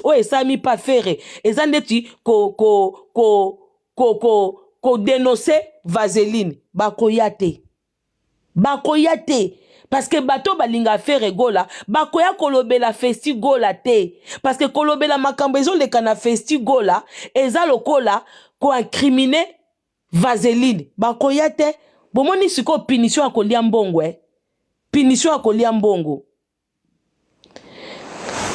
oyo esalami pa Ferre eza ndeti ko ko ko ko ko ko denoncer Vaseline. Bakoya te. Bakoya te. Parce que bato balinga Ferre Gola bakoya kolobela Festi Gola te. Parce que kolobela makambo ezoleka na Festi Gola eza lokola ko incriminer Vaseline. Bakoya te. Bomoni sikoyo punition ya kolia mbongo eh. Punition ya kolia mbongo.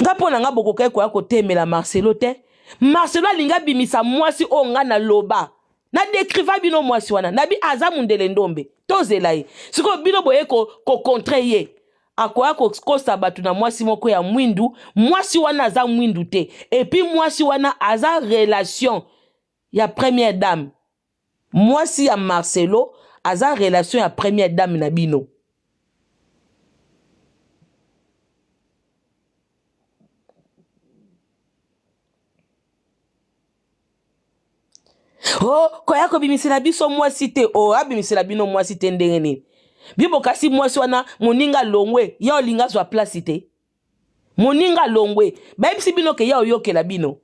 Nga mpo na nga bokokaki koya kotemela Marcelo te. Marcelo alingi abimisa mwasi oyo nga na loba. Na decriva bino mwasi wana. Nabi aza mundele ndombe. Tozela ye. Sikoyo bino boye ko, ko contre ye. Akoya kokosa bato na mwasi moko ya mwindu. Mwasi wana aza mwindu te. Et puis mwasi wana aza relation ya première dame. Mwasi ya Marcelo aza relation ya première dame na bino. Oh, koya kobimisela biso mwasi te. Oh, abimisela bino mwasi te ndenge nini? Bibo kasi mwasi wana moninga longwe, ya olinga zwa place te. Moninga alongwe, bayebisi bino ke ye aoyokela bino.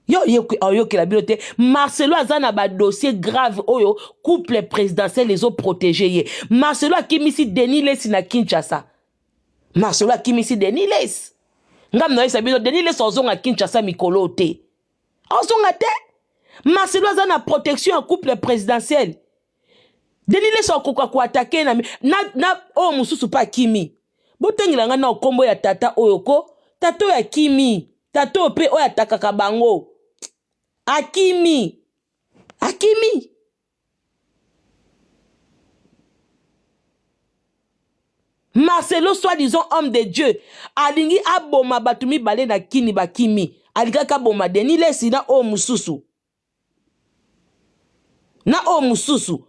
Ye aoyokela bino te. Marcelo aza na ba dossier grave oyo couple présidentiel ezo protéger ye. Marcelo akimisi Denis Lessi na Kinshasa. Marcelo akimisi Denis Lessi. Ngam na yebisa bino Denis Lessi ozonga Kinshasa mikolo te. Ozonga te. Marcelo aza na protection ya couple présidentiel. Denis Lessi akoka ko attaquer na, na, na oyo mosusu mpe akimi. Botangela ngai na nkombo ya tata oyo ko tata oyo akimi tata oyo mpe oyo atakaka bango akimi akimi. Marcelo soit disant homme de Dieu alingi aboma bato mibale na kini bakimi alingaki aboma Denis Lessi na oyo mosusu. Na oyo mosusu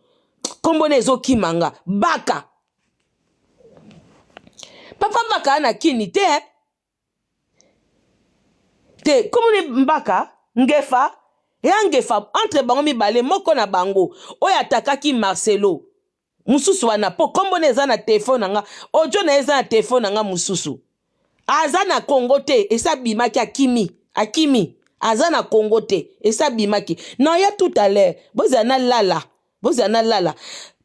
nkombo na ezokima nga baka papa baka na kini te eh? te nkombo ni mbaka ngefa ya ngefa entre bango mibale moko na bango oyo atakaki marcelo Mususu wana po kombo na eza na telephone na nga audio na ye eza na telephone na nga mususu aza na Congo te esi abimaki akimi akimi aza na Congo te esi abimaki na ya tout à l'heure bozala na lala bozala na lala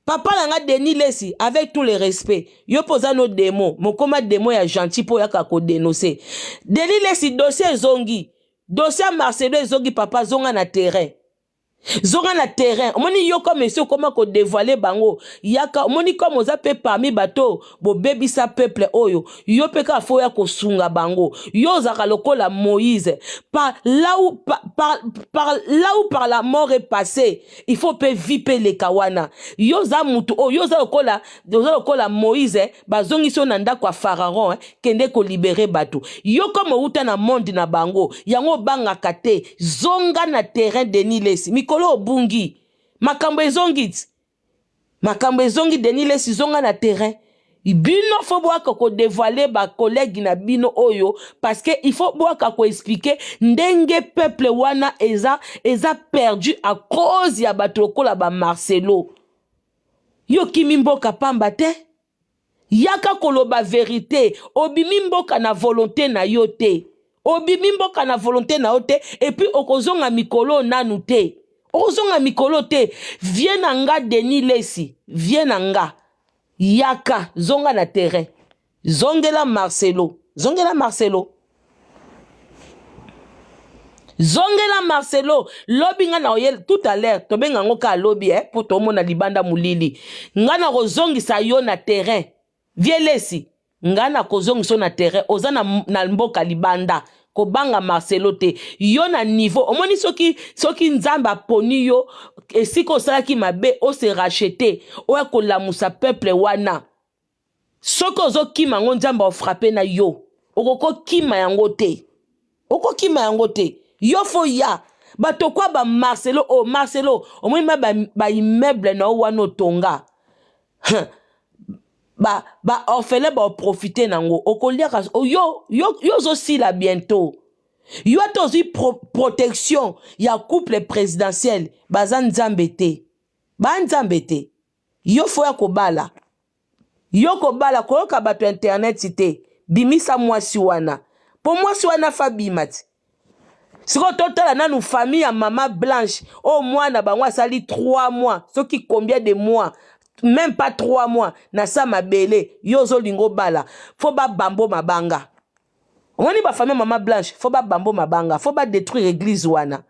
papa na nga Denis Lessi avec tout le respect yo mpe oza no demo mokoma demo ya gentil mpo oyaka ko denoncer Denis Lessi dossier ezongi dossier ya Marcelo ezongi papa zonga na terrain Zonga na terrain omoni yo comme esi okoma ko devoiler bango yaka omoni comme oza pe parmi bato bobebisa peuple oyo yo pe kaka fo oya kosunga bango yo ozalaka lokola Moïse par là où par, par, par là où par la mort est passée il faut pe vie pe leka wana yo oza mutu oyo yo oza lokola oza lokola Moïse bazongisi yo na ndako ya pharaon eh, kende ko libere bato yo comme owuta na monde na bango yango obangaka te zonga na terrain Denis Lessi mikolo obungi makambo ezongi ti makambo ezongi Denis Lessi zonga na terrain bino fo boyaka ko devoiler ba collègue na bino oyo parce que il faut boyaka ko expliquer ndenge peuple wana eza eza perdu à cause ya bato lokola ba Marcelo yo kimi mboka pamba te Yaka koloba verite, obimi mboka na volonte na yo te. Obimi mboka na volonte na yo te et puis okozonga mikolo nanu te. Okozonga mikolo te. Vie na nga Denis Lessi, vie na nga. Yaka, zonga na terrain. Zongela Marcelo, zongela Marcelo. Zongela Marcelo, lobi nga na oye tout à l'heure, tobenga ngo ka lobi eh, po tomona libanda mulili. Nga na kozongisa yo na terrain. Vieux Lesi, nga na kozongisa yo na terrain, oza na, na mboka libanda. Kobanga Marcelo te. Yo na niveau, omoni soki soki Nzambe aponi yo esika osalaki mabe, o se racheter, oya kolamusa peuple wana. Soki ozo kima yango nzambe ao frappe na yo okoko kima yango te okokima yango te yo fo ya bato kwa ba Marcelo o oh, Marcelo omoni ma ba, ba immeuble na yo wana otonga ba ba orphelin ba profiter nango okoliaka oh, yo yo yo ozosila bientôt yo ata ozwi pro, protection ya couple présidentiel baza nzambe te ba nzambe te Yo faut ya kobala. Yo kobala koyoka bato ya internet te. Bimisa mwasi wana. Po mwasi wana fa bima ti. Sikoyo totala nanu famille ya mama Blanche oyo mwana bango asali 3 mois soki combien de mois, même pas 3 mois na sa mabele, yo ozolinga obala, fo babambo mabanga. Omoni ba famille mama Blanche, fo babambo mabanga, fo badétruire église wana.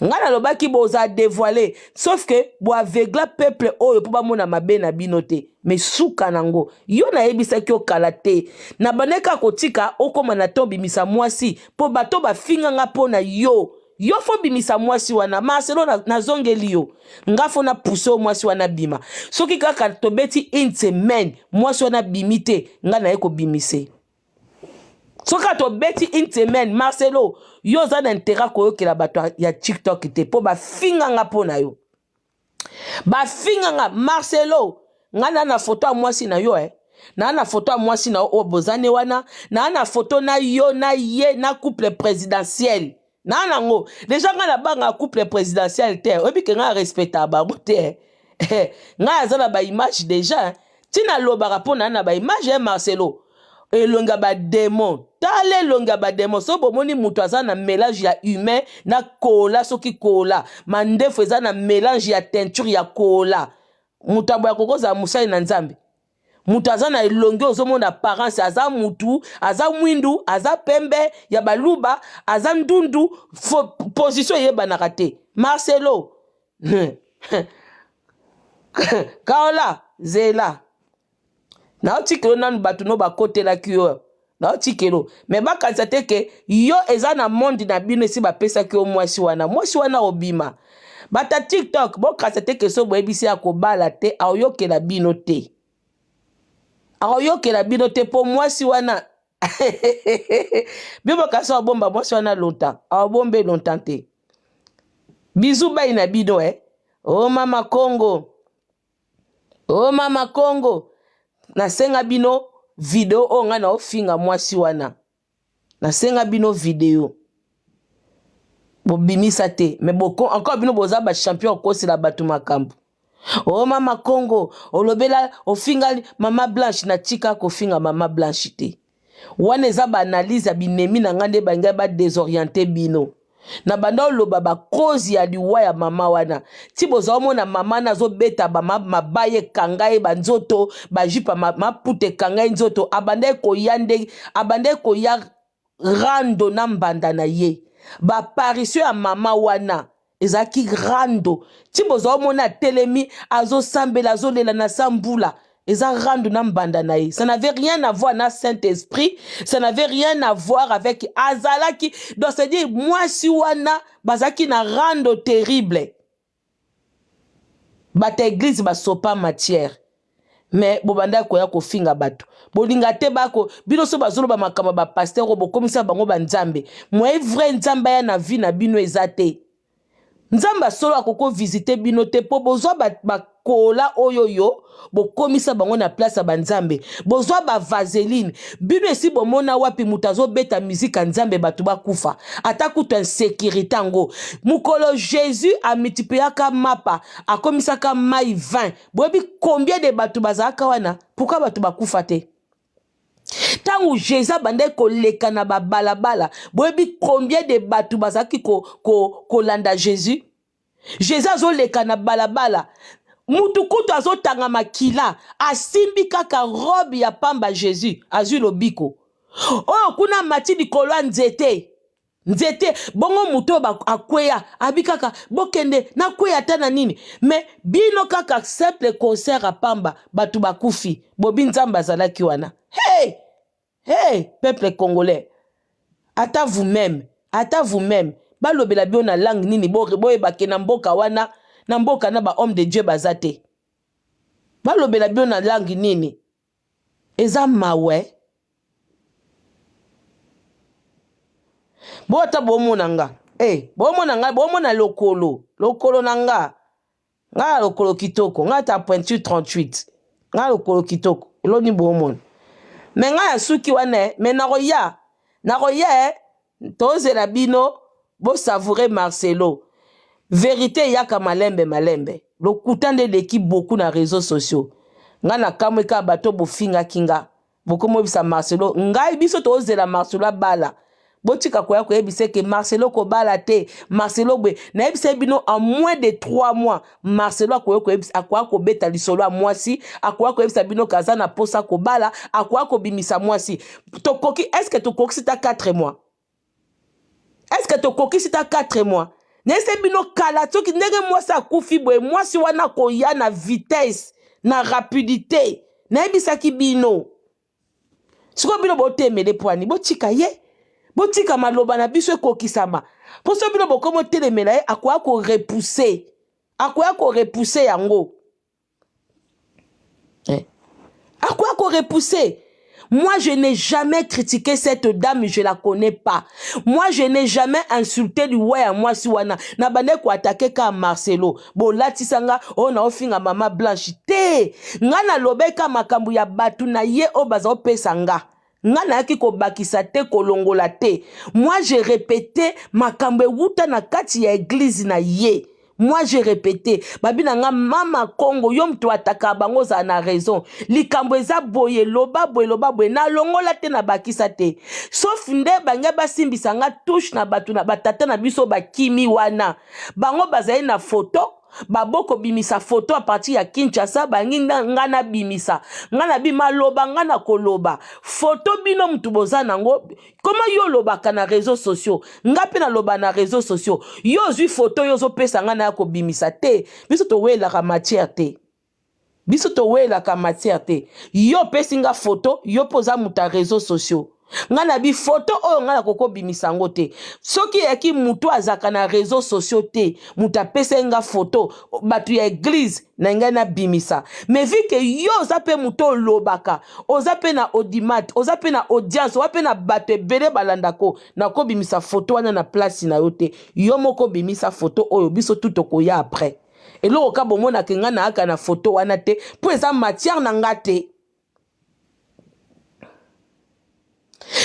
Ngai nalobaki boza dévoile, sauf que boaveugla peuple oyo mpo bamona mabe na bino te. Me suka nango, yo nayebisaki yo kala te, na bandaki kaka kotika okóma na to bimisa mwasi, mpo bato bafinganga mpo na yo. Yo fo bimisa mwasi wana. Marcelo, nazongeli yo, nga fo napuse yo mwasi wana bima. Soki kaka tobeti une semaine, mwasi wana bimi te, nga naye kobimise. Soki tobeti une semaine, Marcelo, yo oza na intérêt koyokela bato ya TikTok te, mpo bafinganga mpo na yo, bafinganga. Marcelo, ngai na na foto ya mwasi na yo, eh. Naa na foto ya mwasi na yo oyo bozani wana, naa na foto na yo na ye na couple présidentiel naa nango déjà. Ngai nabangaka couple présidentiel te, oyebi ke ngai arespectaka bango te. Ngai aza na baimage déjà, ntina alobaka mpo naa na baimage ya Marcelo. Elongi ya badémon, tala elongi ya badémon. So bomoni moto aza na mélange ya humain na kola, soki kola mandefu eza na mélange ya teinture ya kola, moto aboya kokozala mosali na Nzambe. Moto aza na elongi, ozomona apparence, aza mutu, aza mwindu, aza pembe ya baluba, aza ndundu, position eyebanaka te. Marcelo Kaola, zela, naotikelo nanu bato no bakotelaki yo, naotikelo me bakanisa te ke yo eza na monde na bino esi bapesaki yo mwasi wana. Mwasi wana obima bata TikTok, bokanisa te ke so boyebisi ya kobala te, aoyokela bino te, akoyokela bino te, mpo mwasi wana bino bokanisa abomba mwasi wana longtemps, aobombe longtemps te. Bizu bai na bino, eh? O mama Congo, o mama Congo, nasenga bino video oyo ngai naofinga mwasi wana, nasenga bino video, bobimisa te. Me encore bino boza bachampion okosela bato makambo. O mama Congo, olobela ofinga mama Blanche, natika kofinga mama Blanche te. Wana eza baanalyse ya binemi na ngai nde bangai badésoriente bino. Na banda oloba bacause ya liwa ya mama wana, ti boza omona mama wana azobeta mabaya, ekanga ye banzoto, bajupe maputa ekanga ye nzoto. Abanda ekoya nde abanda ekoya rando na mbanda na ye. Baapparition ya mama wana ezalaki rando, ti boza omona atelemi, azosambela, azolela na sa mbula, eza rando na mbanda na ye. Ça n'avait rien à voir na Saint Esprit, ça n'avait rien à voir avec azalaki. Donc c'est dire mwasi wana bazalaki na rando terrible. Bato ya église basopa matière, me bobanda koya kofinga bato, bolinga te bako bino so bazoloba makambo ya bapasteur oyo bokomisa bango banzambe. Moye vrai Nzambe aya na vie na bino eza te. Nzambe asolo akoki bino te, mpo bozwa bakola oyo yo bokomisa bango na place ya banzambe, bozwa bavaseline. Bino esi bomona wapi moto azobeta miziki ya Nzambe, bato bakufa? Ata kutu insécurité yango, mokolo Jésus amultipliaka mapa, akomisaka mai 20, boyebi combien de bato bazalaka wana? Pourquoi bato bakufa te? Ntango Jésus abandaki koleka na babalabala, boyebi combien de bato bazalaki kolanda ko, ko Jésus? Jésus azoleka na balabala, mutu kutu azotanga makila, asimbi kaka robe ya pamba, Jésus azwi lobiko. Oyo kuna amati likolo ya nzete, nzete bongo, moto oyo akweya abi kaka bokende nakweya ata na nini. Me bino kaka simple concert ya pamba, bato bakufi, bobi Nzambe azalaki wana. Hey! Hey, peuple congolais, ata vous-même, ata vous-même, balobela bino na langue nini? Boyebake na mboka wana, na mboka na bahomme de Dieu baza te. Balobela bino na langue nini? Eza mawe. Bo ata bomona nga, hey, bomona nga, bomona lokolo, lokolo na nga. Nga lokolo kitoko, nga ata pointure 38, nga lokolo kitoko eloni bomona. Me ngai asuki wana, me nakoya, nakoya. Tozela bino bosavoure Marcelo. Vérité eyaka malembe malembe, lokuta nde eleki beaucoup na réseaux sociaux. Ngai nakamwi kaka bato bofingaki nga, bokomobisa Marcelo. Ngai biso tozela Marcelo abala. Botika koya koyebisa ke Marcelo kobala te, Marcelo boye. Nayebisa bino en moins de 3 mois Marcelo akoya koyebisa, akoya kobeta lisolo ya mwasi, akoya koyebisa bino ke aza na posa kobala, akoya kobimisa mwasi. Tokoki, est-ce que tokokisi ta 4 mois? Est-ce que tokokisi ta 4 mois? Nayebisa bino kala, soki ndenge mwasi akufi boye, mwasi wana akoya na vitesse, na rapidité. Nayebisaki bino. Sikoyo bino botemele pwani, botika ye, botika maloba na biso ekokisama. Mpo soki bino bokomi otelemela ye, akoya korepousser, akoya korepousser yango. Eh. Akoya korepousser. Moi, je n'ai jamais critiqué cette dame, je la connais pas. Moi, je n'ai jamais insulté liwa ya mwasi wana. Na bande ko attaquer ka Marcelo. Bo latisanga o na ofinga mama Blanche te. Nga na lobeka makambo ya batu na ye o baza opesa nga. Nga nayaki kobakisa te, kolongola te. Moi, je répétais makambo ewuta na kati ya église na ye. Moi, j'ai répété. Babi na nga mama Congo, yo mto ataka bango za na raison. Likambo eza boye, loba boye, loba boye. Na longola te, na bakisa te. Sauf nde bange basimbisa nga touche na batu na batata na biso bakimi wana. Bango bazali na photo, baboko bimisa photo à partir ya Kinshasa, bangi nga na bimisa. Nga na bima loba, nga na koloba. Photo bino mutu boza nango. Comment yo lobaka na réseaux sociaux? Nga pe na loba na réseaux sociaux. Yo ozwi photo, yo ozopesa nga na ya kobimisa te. Biso towelaka matière te. Biso towelaka matière te. Yo opesi nga photo, yo mpo oza mutu ya réseaux sociaux. Nga na bi photo oyo nga nakoki kobimisa yango te. Soki eyaki mutu azalaka na réseaux sociaux te, mutu apesa nga photo, bato ya église na ngai nabimisa. Mais vu que yo oza mpe mutu olobaka, oza mpe na audimat, oza mpe na audience, oza mpe na bato ebele balandako, nakobimisa photo wana na place na yo te. Yo moko obimisa photo oyo, biso tu tokoya après. Eloko ka bomonaka nga nayaka na photo wana te, mpo eza matière na nga te.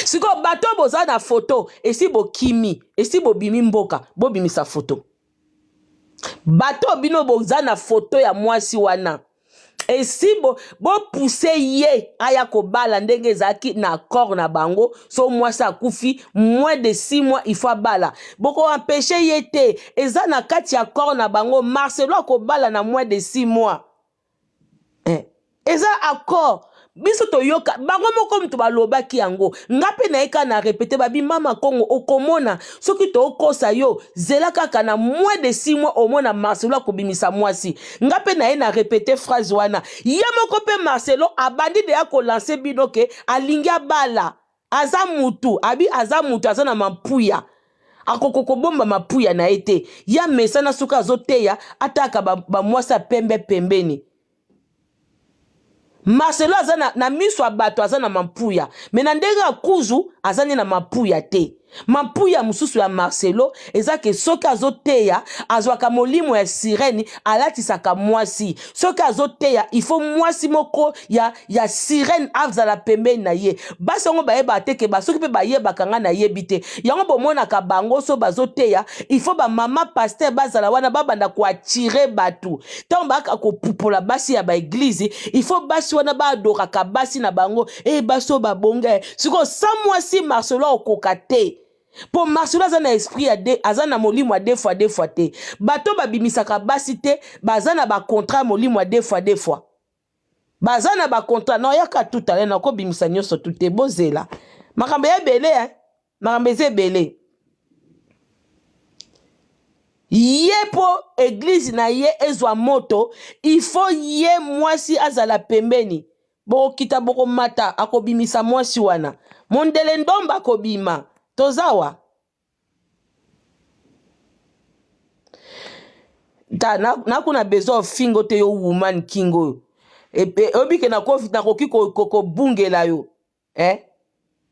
Sikoyo bato boza na photo, esi bokimi, esi bobimi mboka, bobimisa photo. Bato bino boza na photo ya mwasi wana, esi bopousse ye aya kobala ndenge ezalaki na accord na bango. So mwasi akufi moins de 6 mois, il faut abala. Boko empêcher ye te, eza na kati ya accord na bango. Marcelo akobala na moins de 6 mois. Eh, eza accord. Biso toyoka bango moko mutu balobaki yango. Nga mpe nayeka na répété, babi mama Kongo okomona soki tokosa yo, zela kaka na moins de 6 mois omona Marcelo akobimisa mwasi. Nga mpe naye na répété phrase wana. Ye moko mpe Marcelo abandi deya kolancer bino ke alingi abala. Aza mutu, abi aza mutu, aza na mampuya. Akoko kobomba mapuya na ye te. Ya mesana soki azoteya ataka ba mwasi ya pembe pembeni. Marcelo aza na miso ya bato aza na mampuya, me na ndenge ya kuzu aza nde na mampuya te. Mampuya mosusu ya Marcelo eza ke soki azoteya azwaka molimo ya sirene, alatisaka mwasi. Soki azoteya il faut mwasi moko ya sirene azala pembeni na ye. Basi yango bayebaka te ke soki mpe bayebaka nga nayebi te. Yango bomonaka bango so bazoteya, il faut ba mama pasteur bazala wana babanda koattirer bato. Ntango bayaka kopupola basi ya ba église, il faut basi wana baadoraka basi na bango. E basi oyo babonga. Sikoyo sa mwasi Marcelo akokoka te. Po Marcelo aza na esprit ya de, aza na molimo ya deux fois deux fois te. Bato babimisaka basi te, baza na ba contrat molimo ya deux fois deux fois. Baza na ba contrat. Na yaka tout à l'heure nakobimisa nyonso tout te, bozela. Makambo ya ebele, hein? Makambo eza ebele. Ye po église na ye ezwa moto, il faut ye mwasi azala pembeni. Bokokita bokomata, akobimisa mwasi wana. Mondele ndomba akobima. Tozawa. Ta na kuna besoin ofingo te yo woman king oyo. Oyebi ke nakoki kobungela yo. Eh?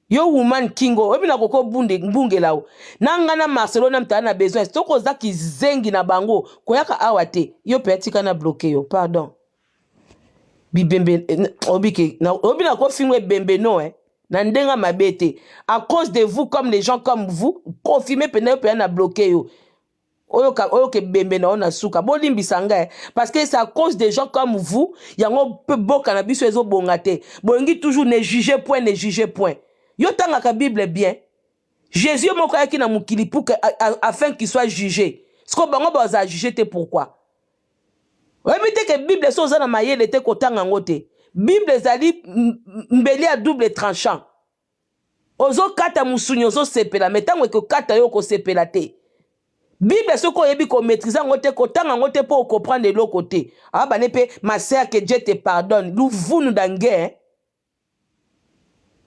Yo woman king oyo, oyebi nakoki kobungela yo. Na nga na Marcelo na mtala na besoin. Soki oza kizengi na bango, koyaka awa te. Yo pe atika na bloquer yo. Pardon. Bibembe, oyebi ke, oyebi nakofingo ebembe no, eh? Na ndenga mabe te. À cause de vous, comme les gens comme vous, confirmez pena yo pena na bloquer yo. Oyo ka, oyo ke bembe na ona suka. Bolimbisa nga, eh? Parce que c'est à cause des gens comme vous, yango pe boka na biso ezo bonga te. Bolingi toujours ne juger point, ne juger point. Yo tangaka Bible bien. Jésus moko ayaki na mokili pour que, afin qu'il soit jugé. Siko bango bazala juge te, pourquoi? Oyebi te ke Bible, so oza na mayele te, kotanga yango te. Bible ezali mbeli ya double tranchant. Ozokata mosuni, ozosepela, me ntango ekokata yo, okosepela te. Bible, soki oyebi komaîtriser yango te, kotanga yango te, mpo okocomprendre eloko te. Abane mpe, ma sœur, que Dieu te pardonne. Luvunu dange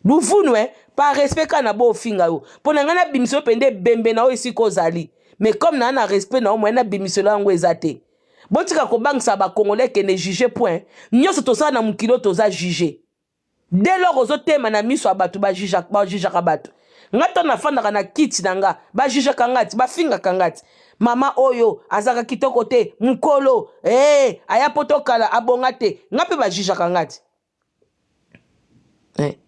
luvunu e par respect kaka na bo ofinga yo, mpo na ngai nabimisa yo mpe ebembe na oyo esika ozali. Mais comme naa na respect na yo, moye nabimiselo yango eza te. Botika kobangisa Bacongolais. Kende juge point. Nyonso tosala na mokili oyo, toza juge. Dès lors ozotema na miso ya bato, bajugeaka bato. Nga ntango nafandaka na kiti na nga, bajugeaka nga ti, bafingaka nga ti: mama oyo azalaka kitoko te, mokolo hey, aya po tokala, abonga te. Nga mpe bajugeaka nga ti, eh.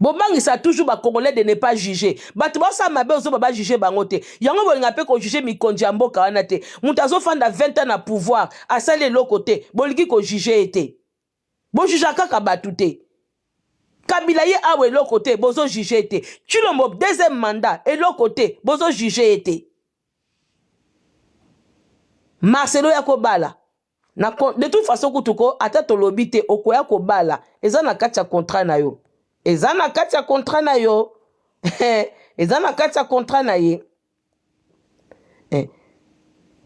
Bobangisa toujours Bacongolais de ne pas juger. Bato basala mabe, ozoba bajuge bango te. Yango bolinga mpe kojuger mikonzi ya mboka wana te. Moto azofanda 20 ans na pouvoir, asali eloko te, bolingi kojuger ye te. Bojuger kaka bato te. Kabila ye awa, eloko te, bozojuger ye te. Tshilombo, deuxième mandat, eloko te, bozojuger ye te. Marcelo ya kobala na, de toute façon kutu ko ata tolobi te, okoya kobala, eza na kati ya contrat na yo, eza na kati ya contrat na yo, eza na kati ya contrat na ye, eh.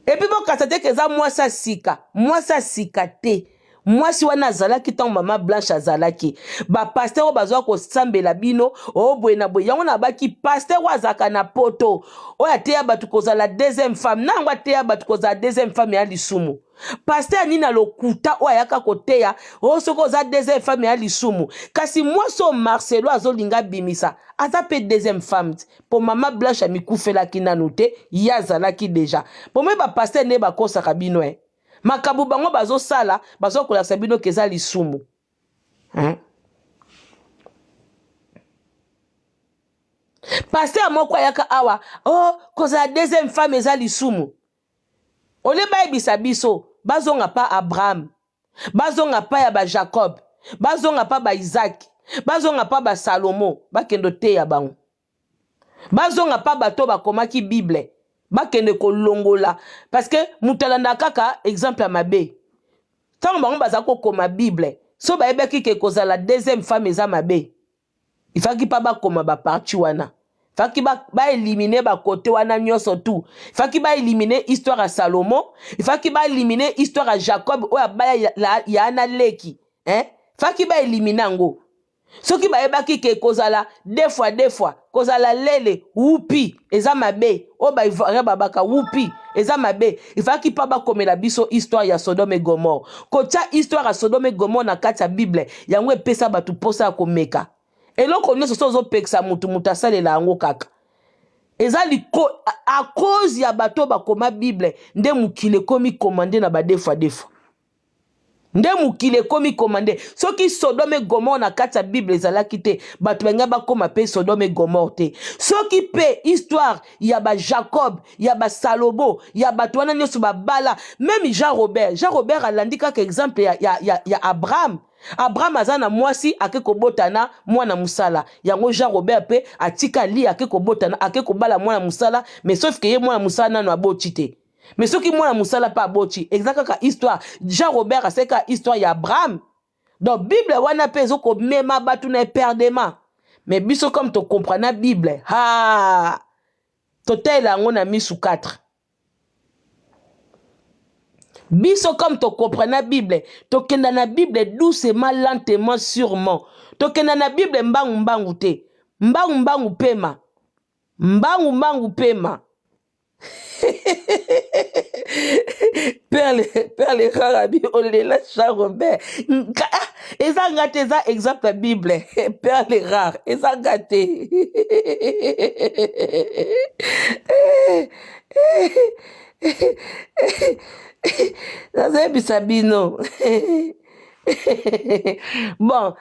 Et puis bokasa te ke eza mwasi ya sika. Mwasi ya sika te, mwasi wana azalaki ntango mama Blanche azalaki. Bapasteur oyo bazwa kosambela bino oyo boye na boye, yango nabaki pasteur oyo azalaka na Poto, oyo ateya bato kozala deuxième femme na yango, ateya bato kozala deuxième femme ya lisumu. Pasteur nini na lokuta oyo ayaka koteya oyo soki oza deuxième femme ya lisumu? Kasi mwasi oyo Marcelo azolinga abimisa aza mpe deuxième femme ti, mpo mama Blanche amikufelaki nanu te, ye azalaki déjà. Po moi, bapasteur nde bakosaka bino e makambo bango bazosala, bazokolakisa bino ke eza lisumu, hein? Pasteur moko ayaka awa, oh, kozala deuxième femme eza lisumu. Olie bayebisa biso bazonga pa Abraham, bazonga pa ya baJacob, bazonga pa baIsaac, bazonga pa baSalomo, bakende oteya bango, bazonga pa bato bakomaki Bible, bakende kolongola, parce que moto alandaka kaka exemple ya mabe. Ntango bango baza kokoma Bible, so bayebaki ke kozala deuxième femme eza mabe, ifaki mpa bakoma bapartie wana, faki baéliminer ba bakote wana nyonso tu. Faki baéliminer histoire ya Salomo, ifaki baéliminer histoire ya Jacob oyo abaya ya, ya na leki, hein? Faki baéliminer yango. Soki bayebaki ke kozala deux fois, deux fois, kozala lele wupi eza mabe, oyo Baivoirien babaka wupi eza mabe, ifaki mpa bakomela biso histoire ya Sodome et Gomorrhe. Kotia histoire ya Sodome et Gomorrhe na kati ya Bible, yango epesa bato mposa ya komeka eloko nyonso. So ozopekisa motu, moto asalela yango kaka. Eza liko à cause ya bato bakoma Bible nde mokili ekomi commandé na ba deux fois, deux fois, nde mokili ekomi commandé. Soki Sodome Gomorrhe na kati ya Bible ezalaki te, bato balingai bakóma mpe Sodome Gomorrhe te. Soki mpe histoire ya baJacob, ya baSalomo, ya bato wana nyonso babala, même Jean Robert, Jean Robert alandi kaka exemple ya Abraham. Abraham aza na mwasi, ake kobotana mwana mosala. Yango Jean Robert mpe atikali, ake kobotana, ake kobala mwana mosala. Mais sauf ke ye mwana mosala nano aboti te. Mais soki mwana mosala mpe aboti, eza kaka histoire. Jean Robert asali kaka histoire ya Abraham. Donc Bible wana mpe ezokomema bato na éperdument. Mais biso, comme tocomprendre Bible, ha, totalela yango na misu 4. Biso, comme tocomprendre Bible, tokenda na Bible doucement, lentement, sûrement. Tokenda na Bible mbangu mbangu te. Mbangu mbangu pema, mbangu mbangu pema. Perle, perle rara bi olela Jean Robert. Ah, eza nga te, eza exemple ya Bible. Perle rare, eza nga te. Nazoyebisa bino. Bon,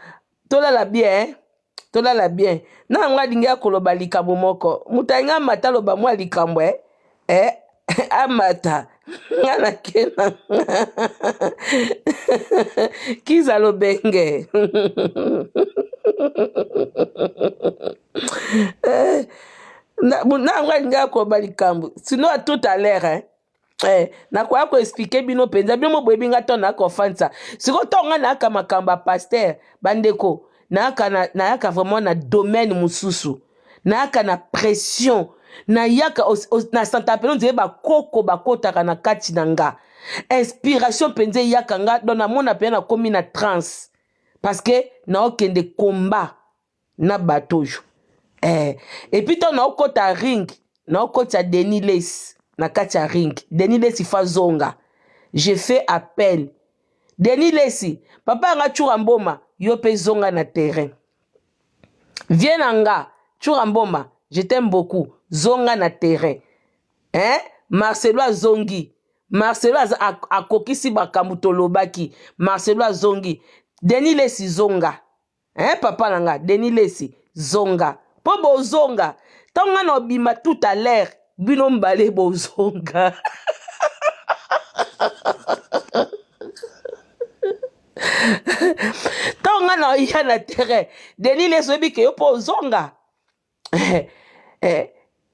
tolala bien, tolala bien. Na yango alingi akoloba likambo moko, moto alingi amata, aloba mwa likambo, eh? Eh, amata. Nga nakena kiza lobenge. Eh, na nga alingi koloba likambo sinon à tout à l'heure hein. Eh, nakoya koexplike bino mpenza bino moboyebi nga to nayaka kofandisa sikoyo ntango nga nayaka makambo ya paster bandeko nayaka, na, nayaka vraiment na domaine mosusu nayaka na pression nayaka na santa pene ondire bakoko bakotaka na kati na nga inspiration mpenza eyaka nga don namona mpenza nakomi na transe parce que naokende combat na bato oyo eh. Epuis ntango naokota ring naokotisa Denis Lesi na kati ya ring Denis Lesi fa zonga je fais appel Denis Lesi papa yanga Tshura Mboma yo mpe zonga na terrain vie na nga Tshura Mboma je t'aime beaucoup zonga na terrain hein Marcelo azongi Marcelo akokisi makambo tolobaki Marcelo azongi Denis Lesi zonga Hein papa na nga Denis Lessi zonga po bozonga ntango nga na obima tout à l'heure bino mbale bozonga ntango nga na oya na terrain Denis Lessi oyebi ke yo mpo ozonga eh,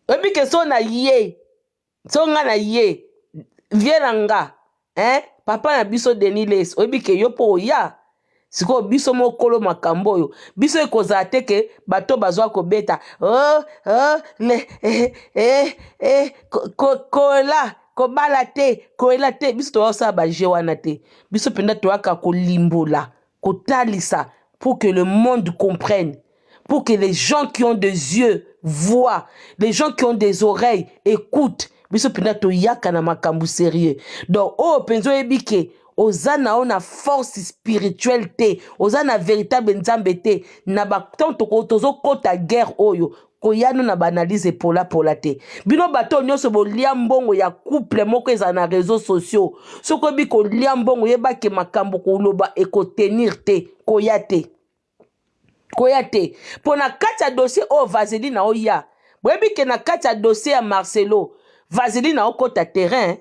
oyebi ke so na ye So nga na ye vie na nga hein papa na biso Denis Lessi oyebi ke yo po oya sikoyo biso mokolo makambo oyo biso ekozala te ke bato bazwa kobeta oh, oh, le, eh, eh, eh, ko, kola kobala te koela te biso toya kosala baje wana te biso mpenza toyaka kolimbola kotalisa pour que le monde comprenne pour que les gens qui ont des yeux voient, les gens qui ont des oreilles écoutent. Biso mpenza toyaka na makambo sérieux. Donc oyo mpenza oyebi ke oza na yo na force spirituelle te, oza na véritable nzambe te, na ba ntango tozokota guerre oyo koya no na baanalyse epolapola te. Bino bato oyo nyonso bolia mbongo ya couple moko ezala na réseaux sociaux, soki oyebi kolia mbongo yeba ke makambo koloba ekotenir te, koya te. Koya te mpo na kati ya dossier oyo vaseline aoya boyebi ke na kati ya dossier ya Marcelo vaseline aokota terrain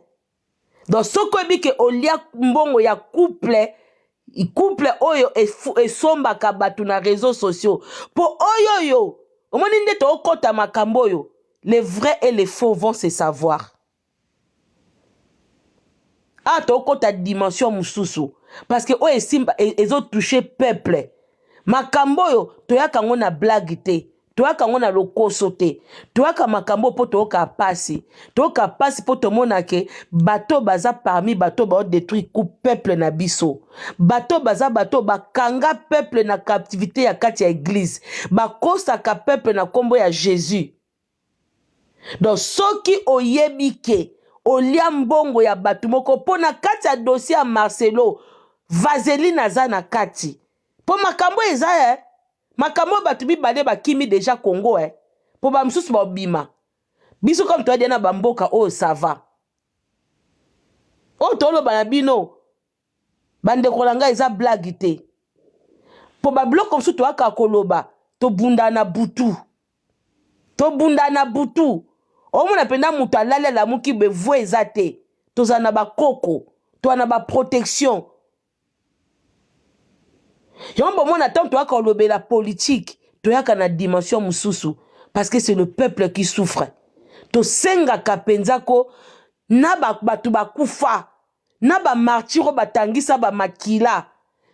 donc soki oyebi ke olia mbongo ya couple couple oyo esombaka bato na réseaux sociaux mpo oyo oyo omoni nde tookota makambo oyo les vrais et les faux vont se savoir awa tokota dimension mosusu parce que oyo esimba e, ezotouche peuple makambo oyo toyaka yango na blague te toyaka yango na lokoso te toyaka makambo mpo toyoka mpasi toyoka mpasi mpo tomona ke bato baza parmi bato baodetruire ku peuple na biso bato baza bato bakanga peuple na captivité ya kati ya eglise bakosaka peuple na nkombo ya jésus Donc soki oyebi ke olia mbongo ya bato moko mpo na kati ya dossier ya Marcelo Vaseline aza na kati mpo makambo eza eh makambo oyo bato mibale bakimi deja Congo eh mpo ba mosusu babima biso comme toya na bamboka oyo ça va oyo toloba na bino Bandeko na ngai eza blague te po ba biloko mosusu toyaka koloba tobunda na butu tobunda na butu omona mpenza moto alali alamuki boye voix eza te tozala na bakoko toza na baprotection yango bomona ntango toyaka kolobela politike toyaka na dimension mosusu parce que c'est le peuple qui souffre tosengaka mpenza ko na bato bakufa na ba martyrs oyo batangisa ba makila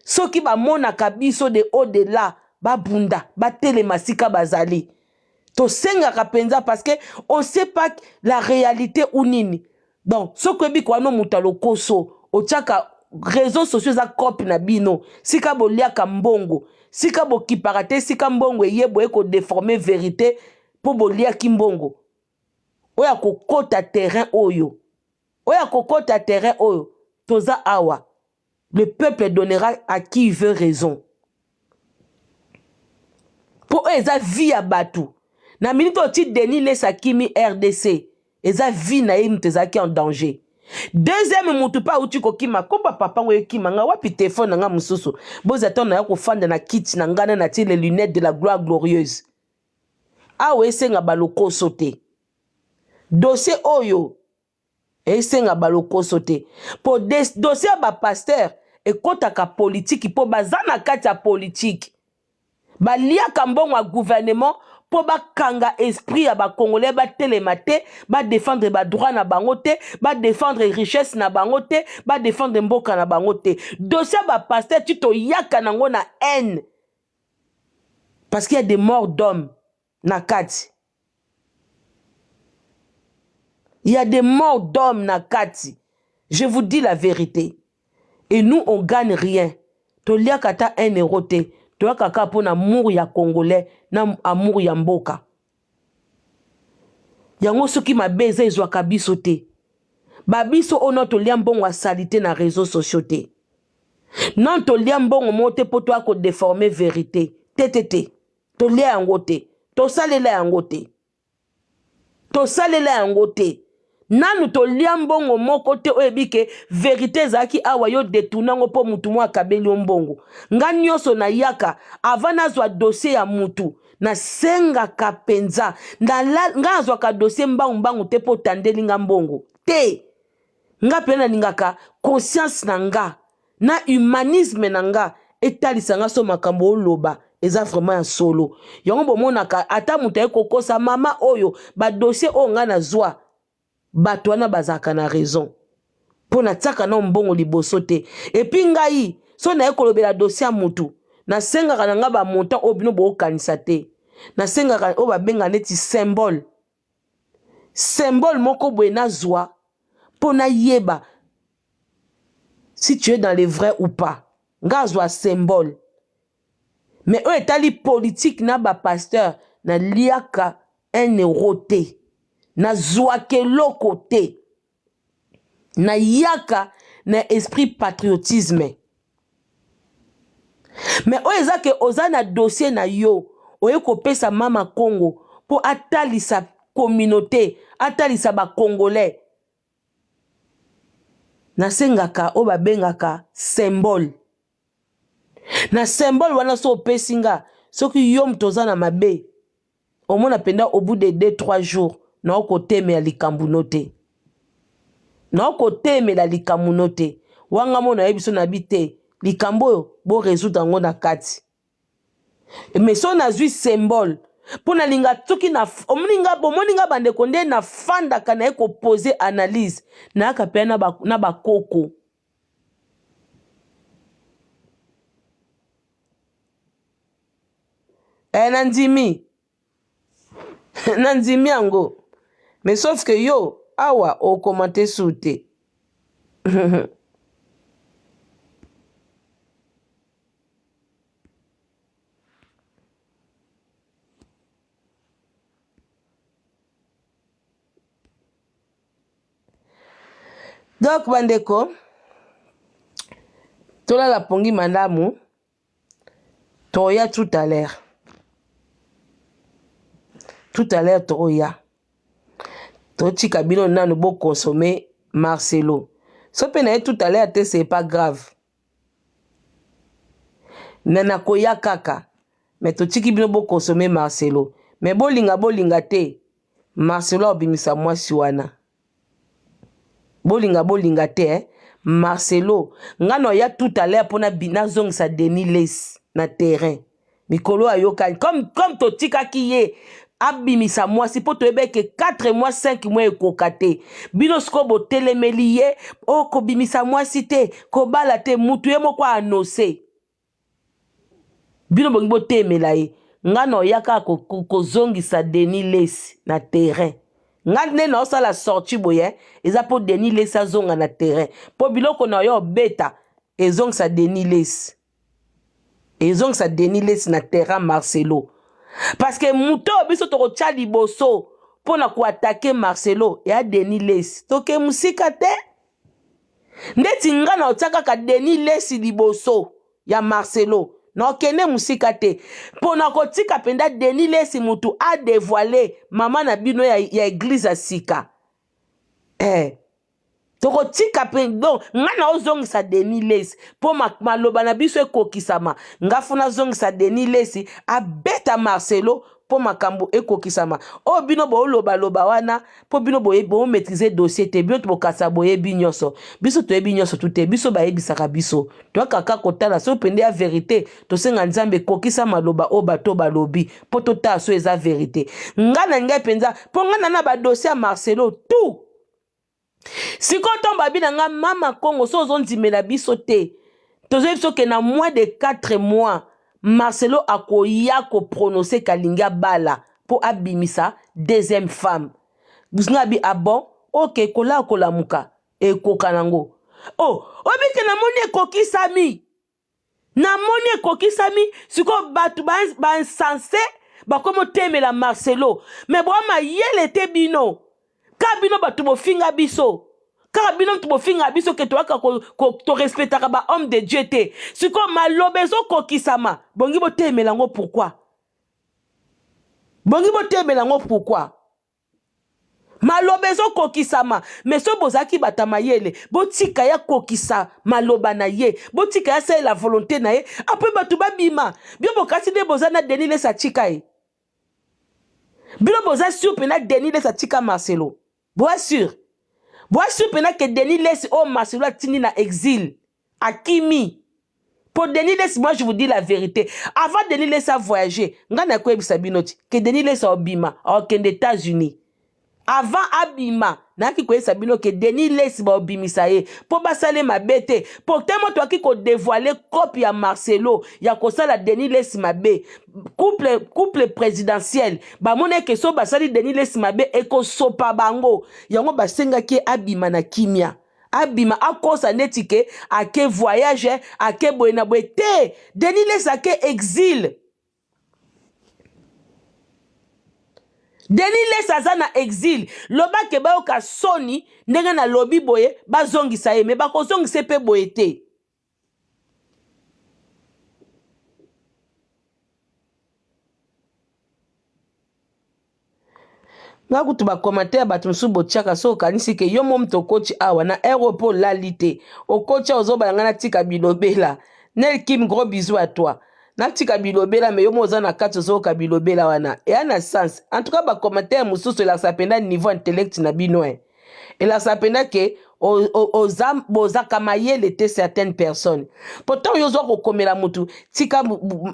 soki bamonaka biso de haut de là babunda batelema sika bazali tosengaka mpenza parce que on sait pas la réalité ou nini donc soki oyebi koano moto ya lokoso otiaka réseau sociaux eza cope na bino sika boliaka mbongo sika bokipaka te sika mbongo eye boye kodeforme verité mpo boliaki mbongo oyo akokota terrain oyo Oyo akokota terrain oyo toza awa le peuple donnera à qui il veut raison po oyo eza vie ya bato na minute oyo ti Denis Lessi akimi RDC eza vie na ye moto ezalaki en danger deuxième motu mpe auti kokima komba papa ngo ekima nga wapi telefone na nga mosusu boza ntango naya kofanda na kiti na ngai na natie les lunettes de la gloire glorieuse awa esenga balokoso te Dossier oyo Esenga balokoso te mpo dossier ya bapasteur ekɔtaka politiki mpo baza na kati ya politiki. Baliaka mbongo ya gouvernement mpo bakanga esprit ya bacongolais batelema te, badefendre badroit na bango te, badefendre richesse na bango te, badefendre mboka na bango te. Dossier ya bapasteur ti toyaka nango na haine parce qu'il y a des morts d'hommes na kati. Il y a des morts d'hommes na kati. Je vous dis la vérité. Et nous, on gagne rien. Toliaka ata 1 euro te. Toyaka kaka mpo na amour ya congolais na amour ya mboka. Yango soki mabe eza ezwaka biso te. Babiso oyo no tolia mbongo ya salite na réseaux sociaux te. Non tolia mbongo moko te mpo toya kodeforme vérité. Te te te. Tolia yango te. Tosalela yango te. Tosalela yango te. Nanu tolia mbongo moko te oyo ebi ke verite ezalaki awa yo detourne yango mpo mutu moko akabeli yo mbongo. Nga nyonso nayaka avant nazwa dossier ya mutu nasengaka mpenza nga nazwaka dossier mbangu mbangu te mpo otandeli nga mbongo te. Nga mpenza nalingaka conscience na nga na humanisme na nga etalisa nga so makambo oloba eza vraiment ya solo. Yango bomonaka ata moto aye kokosa mama oyo badossier oyo nga nazwa bato wana bazalaka na raison mpo natiaka nao mbongo liboso te. Epuis ngai so naye kolobela dossier ya mutu nasengaka na nga bamontant oyo bino bookanisa te, nasengaka oyo babenga neti symbole, symbole moko boye nazwa mpo nayeba si tu es dans le vrai ou pas. Nga azwa symbole. Mais oyo etali politique na ba pasteur naliaka 1 euro te, nazwaka eloko te, nayaka na esprit patriotisme. Mais oyo eza ke oza na dossier na yo oye kopesa mama Congo mpo atalisa communauté, atalisa ba congolais, nasengaka oyo babengaka symbole. Na symbole wana so opesi nga, soki yo moto oza na mabe, omona mpenza au bout de 2-3 jours na okotemela likambo no te, na okotemela likambo no te. Wanga mona yebi so na bi te likambo oyo bo résoudre yango na kati. Mais so nazwi symbole mpo nalinga soki na omoni nga bomoni nga bandeko nde nafandaka naye kopose analyse nayaka mpe na bakoko. Nandimi nandimi yango mais sauf que yo awa okomante su te. Donc bandeko tolala pongi malamu, toya tout à l'heure, tout à l'heure toya totika bino nanu bokonsome Marcelo. So mpe na ye tout à l'heure te, c'est pas grave, me nakoya kaka. Me totiki bino bokonsome Marcelo, me bolinga bolinga te, Marcelo abimisa mwasi wana. Bolinga bolinga te eh? Marcelo nga na ya tout à l'heure mpona nazongisa Denis Lessie na terrain. Mikolo ayokani comme totikaki ye abimisa mwasi mpo toyeba eke 4 mois 5 mois ekoka te. Bino sikoyo botelemeli ye o kobimisa mwasi te, kobala te, mutu ye moko anonse. Bino bongi botemela ye. Nga na oya kaka kozongisa Denis Lessie na terrain. Nga nde na osala sortie boye eza mpo Denis Lessie azonga na terrain. Mpo biloko na yo obeta ezongisa Denis Lessie. Ezongisa Denis Lessie na terrain Marcelo. Parce que moto oyo biso tokotia liboso mpo na koatake Marcelo ya Denis Lessie. Toke mosika te. Ndeti nga na otia kaka Denis Lessie liboso ya Marcelo. Na okende mosika te. Mpo na kotika mpenza Denis Lessie mutu a dévoiler mama na bino ya église ya sika. Tokotika pe donc nga na ozongisa Denis Lessie mpo maloba na biso ekokisama. Nga funa zongisa Denis Lessie abeta Marcelo. mpo makambo ekokisama. Oyo bino boolobaloba wana mpo bino bomaîtrise dossier te, bino bokasa boyebi nyonso, biso toyebi nyonso tu te, biso bayebisaka biso toyaka kaka kotala soki mpenza ya verite. Tosenga Nzambe ekokisa maloba oyo bato balobi mpo totala so eza verite. Ngai na ngai mpenza, mpo ngai na na badossier ya Marcelo tout. Sikoyo ntango babi na ngai, mama Kongo, so ozondimela biso te, tozoyebi biso ke na moins de 4 mois Marcelo akoya koprononce kalingi abala mpo abimisa deuxième femme. Nga bi ah bon, ok, kolaa kolamuka ekoka nango. Oh, oyebi ke namoni ekokisami, namoni ekokisami. Sikoyo bato bainsense ba bakomi otemela Marcelo, me boa mayele te bino. Kaka bino bato bofinga biso, kaka bino mutu bofinga biso ke toyaka torespectaka ba homme de Dieu te. Sikoyo maloba ezokokisama, bongi botemela yango pourquoi? Bongi botemela yango pourquoi? Maloba ezokokisama, me soki bozalaki bato ya mayele, botika ya kokisa maloba na ye, botika ya salela volonté na ye, apres bato babima. Bino bokasi nde boza na Denis Lesi atika ye. Bino boza sur mpena Denis Lesi atika Marcelo? Boza sur, boza sur mpena ke Denis Lesi oyo Marcelo atindi na exil akimi? Po Denis Lesi, moi je vous dis la vérité, avant Denis Lesi a voyager, ngai nakoyebisa bino ti ke Denis Lesi aobima, aokende États-Unis. Avant abima, nayaki koyebisa bino ke Denis Lesi baobimisa ye mpo basale mabe te, mpo temo toyaki kodévoile cope ya Marcelo ya kosala Denis Lesi mabe. Couple présidentiel bamoni eke so basali Denis Lesi mabe, ekosopa bango. Yango basengaki ye abima na kimia, abima akosa neti ke ake voyage, ake boye na boye te. Denis Lesi ake exil. Denis Lesi aza na exil. Loba ke bayoka soni ndenge nalobi boye, bazongisa ye, me bakozongisa ye mpe boye te. Nga kutu bacommentaire bato mosusu botiaka, so okanisi ke yo mo moto okoti awa na heure oyo mpo olali te, okoti awa ozobala ngai natika bilobela. Nel Kim, gros bisou à toi. Natika bilobela, me yo mo oza na kati ozoyoka bilobela wana eya na sens. En tout cas bacommentaire mosusu elakisa mpenza niveau intellect na bino, eh. Elakisa mpenza ke oza bozaka mayele te certaines personnes. Po ntango yo ozwa kokomela motu tika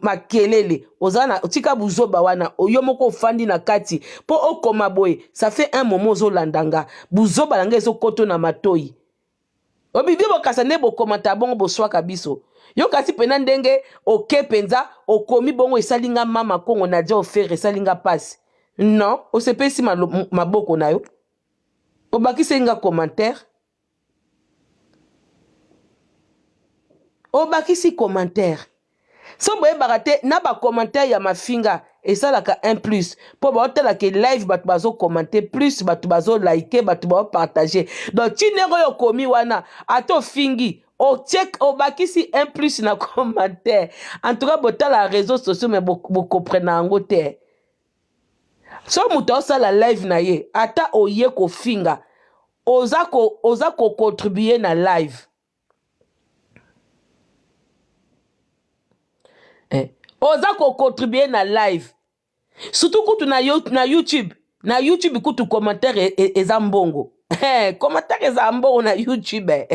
makelele, oza na tika buzoba wana, yo moko ofandi na kati mpo okoma boye. Ça fait un moment ozolanda nga, buzoba na nga ezokoto na matoi. Obibi bokasa nde bokomata bongo boswaka biso. Yo kasi mpena ndenge oke mpenza okomi bongo esali nga mama Kongo Nadia Ofere, esali nga mpasi. Non, osepesi maboko na yo, obakiseli nga commentaire, obakisi commentaire. So boyebaka te na bacommentaire ya mafinga esalaka un plus, mpo baotala ke live bato bazokommente plus, bato bazolike, bato baopartage. Donc ti ndenge oyo okomi wana, ata ofingi, otie obakisi un plus na commentaire. En tout cas botala réseaux sociaux, mais bokomprena yango te. So moto aosala live na ye, ata oye kofinga, oza kocontribue na live. Oza kocontribue na live, surtout kutu na YouTube. Na YouTube kutu commentaire eza mbongo. Commentaire eza mbongo na YouTube.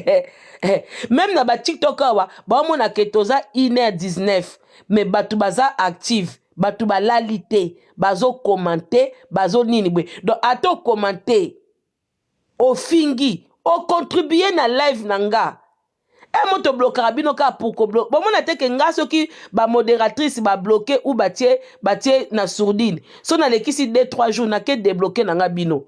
Même na baTikTok awa baomona ke toza 1h19, mais bato baza active, bato balali te, bazokomante, bazonini boye. Donc ata okomante, ofingi, ocontribue na live na nga. E moto blokaka bino kaka pour koblo. Bomona te ke nga soki bamodératrice babloke ou batie na sourdine, so nalekisi 2 3 jours, nake débloke na nga bino.